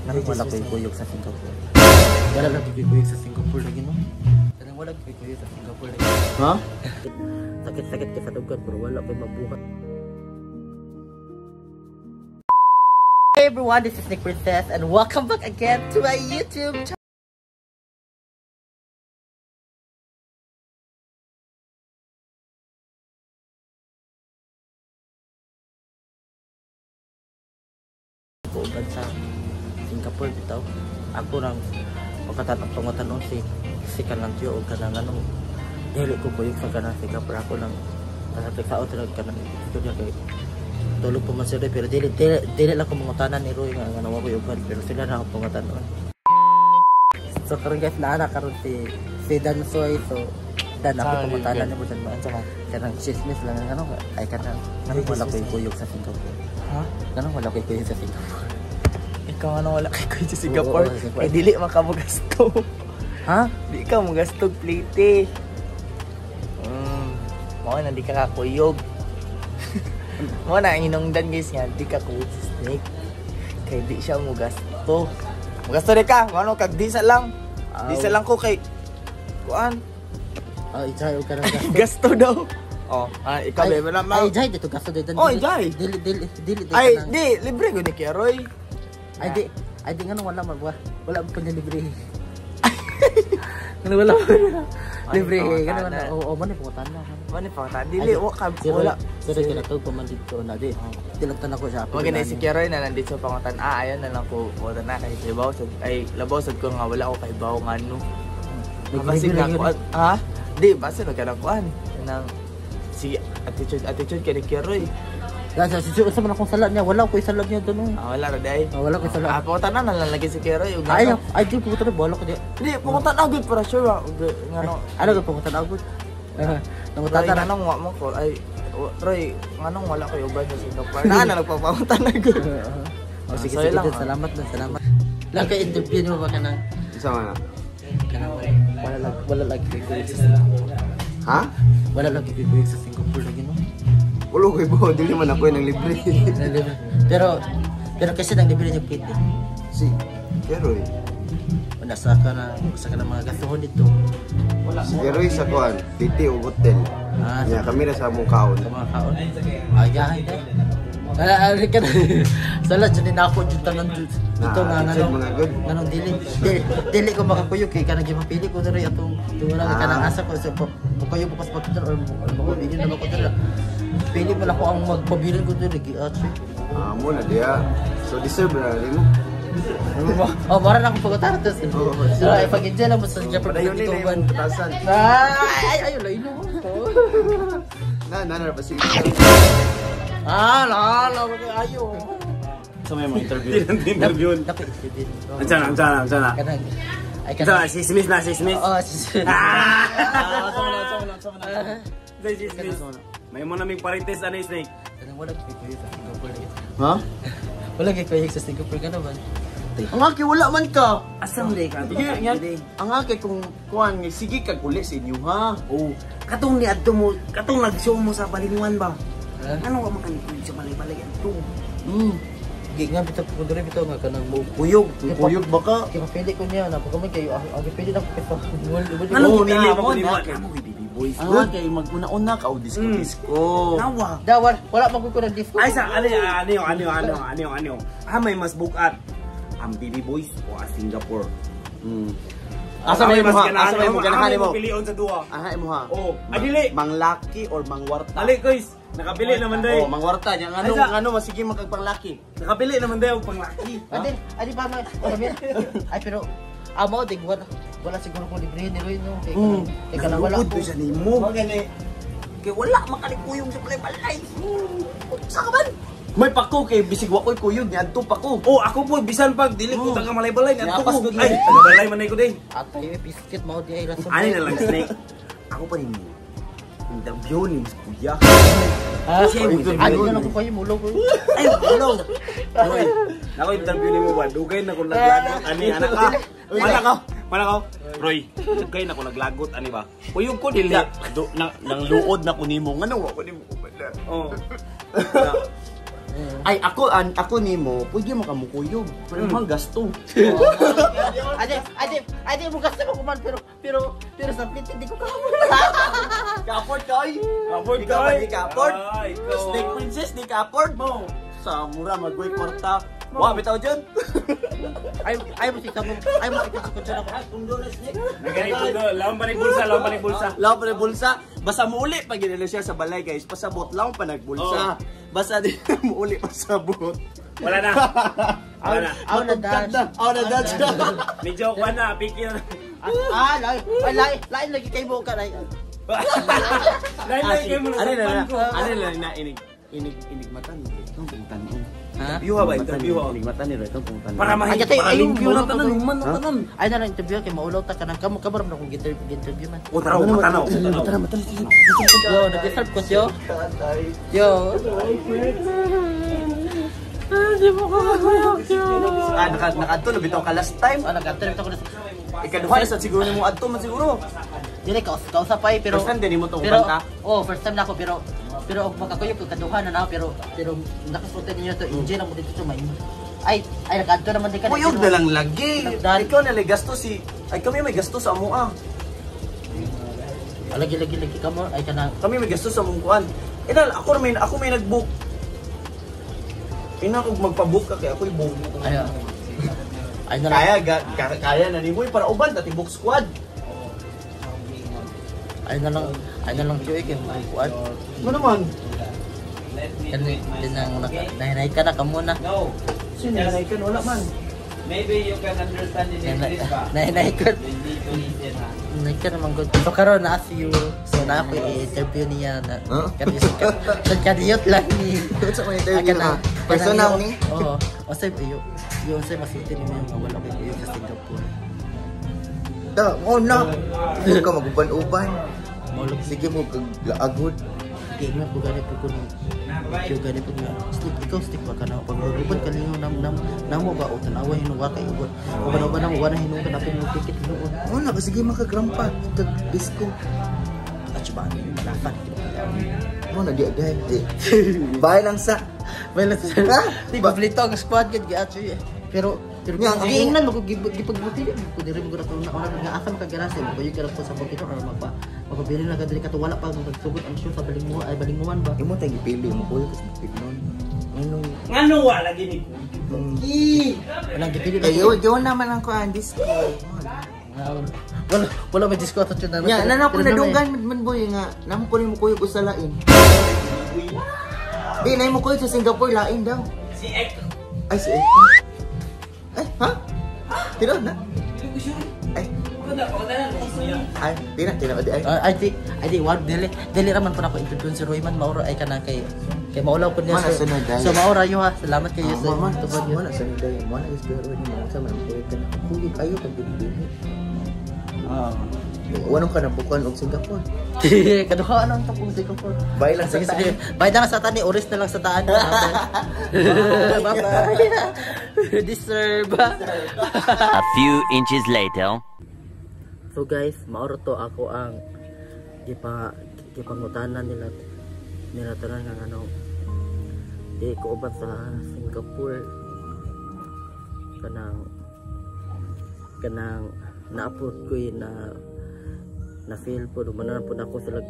Nganong wala ko'y kuyog sa Singapore? Wala lang ko'y kuyog sa Singapore lagi, no? Kanang wala ko'y kuyog sa Singapore lagi. Ha? Sakit-sakit kay sa dugan pero wala ko'y mabuhat. Hey everyone, this is Nick Princess and welcome back again to my YouTube channel. Uban sa Singapore bitaw. Ako rang pagkatanong si kanang tiyo og kanang anong dili ko kuyog sa kanang Singapore. Ako lang kasakit sa kanang istorya kay tulog pa man sila pero dili lang ko mangutanan ni Roy nga nga nawa ko uban pero sila na ako pangutanon. So karon guys, naa karon si Dan Soy. So Dan ako pangutanan nimo Dan ba kanang chismis lang nga ano ay kanang wala koy kuyog sa Singapore. Ha? Kanang wala koy kuyog sa Singapore. Ikaw ano wala kay kuyog sa Singapore? Eh dili man ka mogasto. Ha? Di ka mogasto plate. Mao na di ka kakuyog. Mao na ang hinungdan guys nga di ka kuyog sa snake. Kay di siya mogasto. Mogasto di ka, mano kag di sa lang. Di sa lang ko kay kuan. Oh, ijay og kanang gasto. Gasto daw. Oh, ikaw ba wala ma. Ay, ijay dito gasto dito. Oh, ijay. Dili dili dili. Ay, di libre ko ni Keroy. Ay di ngano wala man wala man kunya libre. Ngano wala libre ngano wala. Oo, man pangutan na. Man pangutan. Dili wa ka wala. Sir kinatog pa man dito na di. Tilagtan ako siya. Wag na si Keroy na nandito sa pangutan. Ah, ayon na lang ko wala na kay hibaw sad ay labaw sad ko nga wala ko kay baw ngano. Basig na ko. Ha? Di basta nagkanakuan nang si attitude kay Keroy. Sa sa man akong sala niya, wala ko sala niya doon. Ah, wala ra day. Wala ko sala. Ah, pangutan na lang lagi si Keroy. Ay, ay di pangutan na wala ko di. Di pangutan na gud para sure ah. Ngano? Ano gud pangutan na gud? Nangutan na nganong wa mo ko ay Roy, nganong wala koy uban sa Singapore. Naa na nagpapangutan na gud. Oh, sige sige, salamat na, salamat. Lang kay interview nimo ba kanang? Isa man na. Kanang wala lang kuyog sa Singapore. Ha? Wala lang kuyog sa Singapore lagi, no? Ulo ko ibo, dili man ako ng libre. Pero kasi nang libre niyo pwede. Si Keroy. Wala sa ka na mga gastuhon dito. Wala. Si Keroy sa kuan, titi ug hotel. Ah, nya kami ra sa among kaon. Sa mga kaon. Ay, gahay day. Ay, ka. Sala jud na ako jud tanan jud. Dito nga nganong dili. Dili ko makakuyog kay kanang gimapili ko diri atong wala kanang asa ko sa mukuyog ko pas pagkitan or makabilin na ko diri. Pili mo lang ko ang magpabilin ko diri gi-atch. Ah, mo na diya. So deserve na nimo. Oh, mara na akong pagutara to. So ay pag-enjoy lang mo sa Singapore dito ban. Ay ay ay ino. Na na na ba si. Ah, la la ayo. Sa may mga interview. Interview. Ansan. Kanang ay kanang si Smith na si Smith. Oh, si Smith. Ah! Si Smith. May mo naming parites ano snake. Kanang wala kay kuyog sa Singapore. Ha? Wala kay kuyog sa Singapore ka naman. Ang aki wala man ka. Asam day ka. Ang aki kung kuan sige kag uli sa inyo ha. Oh, katong ni adto mo, katong nag-show mo sa Balinguan ba? Ano ka man kani sa balay-balay adto? Gi nga bitaw ko diri bitaw nga kanang mo kuyog, kuyog baka. Kay mapili ko niya na pag kayo ang gipili na ko kay Ano dili mo ni mo baby boys. Ang kay maguna-una ka og disco. Nawa. Dawar, wala man ko ng disco. Ay sa ano. Ah, may mas bukat ang baby boys o ang Singapore. Asa may mo? Asa may mo ganahan mo? Pilion sa duha. Aha imo ha. Oh, adili. Manglaki or mangwarta? Ali guys, nakapili naman day. Oh, mangwarta nya ngano ngano masige makagpanglaki. Nakapili naman day og panglaki. Adi pa man. Ay pero amo dig wala siguro ko libre ni Roy no. Kay kanang wala ko sa nimo. Gani. Kay wala makalikuyog sa balay-balay. Sa ka man? May pako kay bisig wa koy kuyog niadto pa ko. Oh, ako po bisan pag dili ko taga malay-balay niadto ko. Ay, taga-balay man ko day. Atay biscuit mao di ay rason. Ani na lang snake. Ako pa nimo. Interview ni mas kuya. Ah, ay na lang ko kayo mulo ko. Ay, mulo. Hoy, nako interview nimo ba? Dugay na ko naglagot ani anak ka. Wala ka. Roy, dugay na ko naglagot ani ba? Kuyog ko dili. Nang luod na ko nimo ngano wa ko nimo kubala. Oh. Ay, ako nimo, pwede mo ka mukuyog. Pero mga gasto. Ade, ade, ade mo gasto mo kuman pero pero pero sa plate hindi ko kamo. Ka-afford ka, oy. Ka-afford Ikaw ka, ba oy. di ka-afford? Ah, ikaw. Snake Princess, di ka-afford mo. Sa mura, magway kwarta. Wa, bitaw dyan. Ay ay mo si mo, ay mo si kutsa ako. Naganito do, lawan pa ni bulsa, lawan pa ni bulsa. Law pa bulsa. Basta muuli pag ginala siya sa balay, guys. Pasabot lang pa nagbulsa. Basta di muuli pasabot. Wala na. Wala na. Aw na dash. Aw na dash. Medyo kuha na, pikir. Ah, lain, ay lain, lain lagi kay mo ka lain. Lain lang kayo mo Ano na na? ko. Ano na na inig inig inig mata ni itong pungtan. Ha? Interview ha ba? Interview ha? Inig mata ni itong pungtan. Para mahi, Ay, katay, para ay, limpyo yung na tanan, human na tanan. Ay na lang interview kay maulaw ta kanang kamo kamo ra man akong interview man. O taraw, matanaw. Mata mata. Yo, nag-serve ko siyo. Yo. Ah, di mo ko makuyog yo. Ah, naka na bitaw ka last time. Ah, nag-interview ko na. Ikaduha na sa siguro nimo adto man siguro. Dili ka kausa pa eh, pero First time din nimo to pero uban ka? oh, first time na ako pero pero og makakuyog ko kaduha na na ako, pero pero nakasuotin ninyo to engine ang mo dito to may ay ay nakaadto naman di ka Kuyog na lang lagi. Nagdan. Ikaw na lay gasto si ay kami may gasto sa amo ah. Ah, lagi lagi lagi kamo ay kanang Kami may gasto sa among kuan. Inal ako may nag-book. Ina kog magpa-book ka kay ako'y book. ay ay na lang. Kaya ga, kaya na nimo para uban dati book squad. Ay na lang yo eh, kay mga kuan. Ano naman? Kani dinang nahinay ka na kamo na. No. Sino nanay ka wala man. Maybe you can understand in English ba? Nahinay ka. You need to listen ha. Nahinay ka naman good. So karon na see you. So na ako i-interview niya na. Huh? Kani sa kadiyot lang ni. Sa may Ah, interview kana- ha. Personal kana- ni. Oo. O sa iyo, yung sa masulti nimo yung wala ko iyo sa Singapore. Da, mo na. Huwag ka maguban-uban. Maulog. Sige mo kag laagod. Giingon ko gani po ko nung gani po nga stick ikaw stick ba ka na pag maguban ka ninyo nam nam namo ba o tanawa hinuwa kay uban uban uban namo wala hinuwa ka napin mo ticket hinuon. Mo na sige makagrampa kag disco. At ba malafan. Mo na di agay. Di. Bye lang sa. Well, Ha? di kompleto ang squad gid gi pero pero Nga, ang- giingnan mo ko gipagbuti ko diri mo gud na una nga asa makagarase mo kayo ko sa bukid or magpa magpabili na ka diri kato wala pa magsugod ang show sa balinguan ay balinguan ba. Imo tay gipili mo kuya kas bukid nun. Anong Ngano wa lagi ni Walang gipili na. Ayo, yo naman ang kuan disco. Wala wala may disco ato na. Nya, nana ko nadunggan man boy nga namo ko nimo kuyog usa lain. Di na mo kuyog sa Singapore lain daw. Si Ek. Ay si Ek. Ay, ha? Tira na. Ay. Ay, tira, tira di ay. Ay di ay di wag dili dili ra man po nako interview si Roy man maura ay kanang kay kay maulaw po niya. Mana So, sunod, dahil. so maura yo ha. Salamat kayo sa Mama, tubag yun. mo na sa niday mo na is pero ni mo sa man kuyog ka na. Kuyog ayo pag dili. Ah. Wanong ka na bukan og Singapore. Kaduha ano ang tapong Singapore. Bye lang sa Sige, sige. Bye na lang sa taan ni Oris na lang sa taan. Bye bye. Deserve. A few inches later. So guys, mauro to ako ang gipangutanan nila nila tanan nga ano di ko ubat sa Singapore kanang kanang naapod ko na na feel po dumanan po na ako sila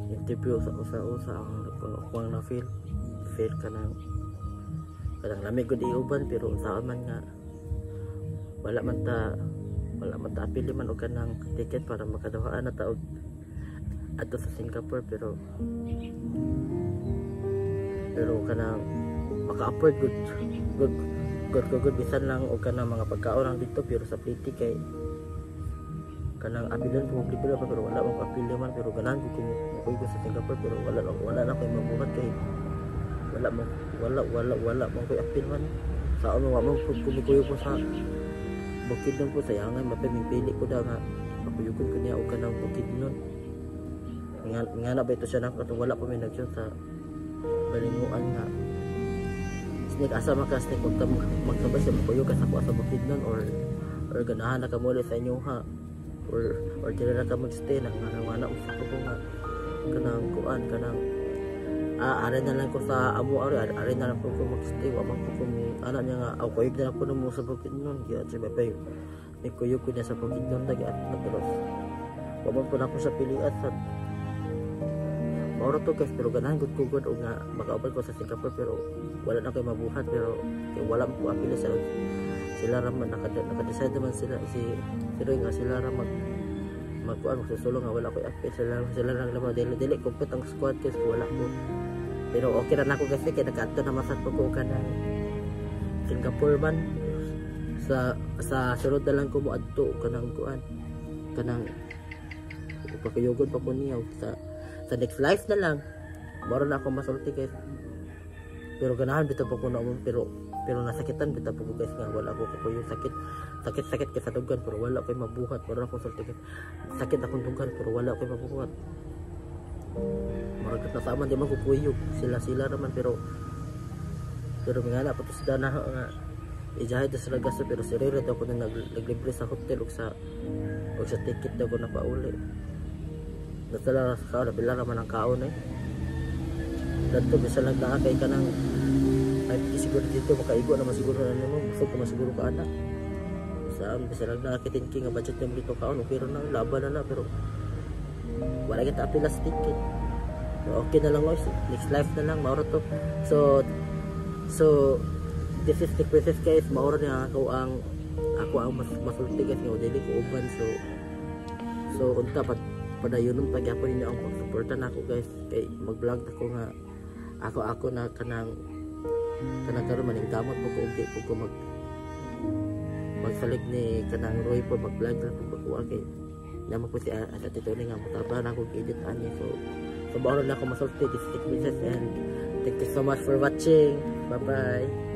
interview sa usa-usa ang ako ang na feel feel kanang kanang lami gud iuban pero unsaon man nga wala man ta apili man og kanang ticket para makaduhaan na ta og adto sa Singapore pero pero kanang maka-afford good good good good, good bisan lang og kanang mga pagkaon lang dito pero sa pliti kay kanang apilan po libre pa pero wala mo apil man pero ganahan ko kung ko sa Singapore pero wala wala na koy mabuhat kay wala mo wala wala wala mo koy apil man sa ano wa mo kumikuyo po sa bukid nun po sayangan mapimipili ko daw nga pakuyugon ko niya og kanang bukid nun nga, nga na ba ito siya na katong wala pa may nag sa balinguan nga snake asa man ka snake huwag ka magsabay sa makuyog ka sa kuha sa bukid nun or ganahan na ka muli sa inyo ha or dili na ka magstay nang nga na mo sa ko nga kanang kuan kanang Ari na lang ko sa amo, ari ari na lang po ko magstay, wa man ko kung ana niya nga aw kuyog na lang ko mo sa Bukidnon gyud sa bay may kuyog ko niya sa Bukidnon lagi at pero wa man po na ako sa piliat sa Mauro to, guys. Pero ganahan gud ko gud og nga makauban ko sa Singapore, pero wala na koy mabuhat, pero kay wala man ko apila sa sila ra man naka-decide naman sila si si Roy nga sila ra magkuan, magsusulong nga wala koy apil. Sila sila lang naman, dili dili complete ang squad guys kung wala ko. Pero okay ra nako kasi kay nakaadto na masad po ko kanang Singapore man. Sa sunod na lang ko mo adto kanang kuan, kanang pagkuyugon pa ko niya sa next life na lang. Moro na ako masulti, guys, pero ganahan bitaw pa ko na pero pero nasakitan bitaw po ko, guys, nga wala ko kakuyog. Sakit sakit sakit kay sa dugan, pero wala koy mabuhat. Moro na akong sulti, guys. Sakit akong dugan pero wala koy mabuhat. Murag na sama di man ko kuyog, sila sila naman. Pero pero mga na patos na nga ijahay da sila gasto, pero si Rere daw ko na naglibre sa hotel ug sa ticket daw ko na pauli. Nasala sa kaon, pila naman ang kaon eh. Dadto bisan lang naa kay kanang ay siguro dito makaigo naman siguro na nimo, busog naman siguro ka ana. Sa bisan lang naa kay 10K nga budget nimo dito kaon, okay ra na, laban na na, pero wala kita apila sa ticket. So, okay na lang guys, next life na lang mauro to. So this is the princess, guys. Mauro niya ako ang mas masulti, guys, nga dili ko uban. So unta pa padayonon pagyapon ninyo ang pagsuporta nako, guys, kay mag-vlog ako nga ako ako na kanang kanang karon maning kamot po ko ug di po ko magsalig ni kanang Roy po, mag-vlog na po ko kay naman po si at Tito nga mutaba na ako edit ani. So mao na ako masulti. This is the princess and thank you so much for watching. Bye bye.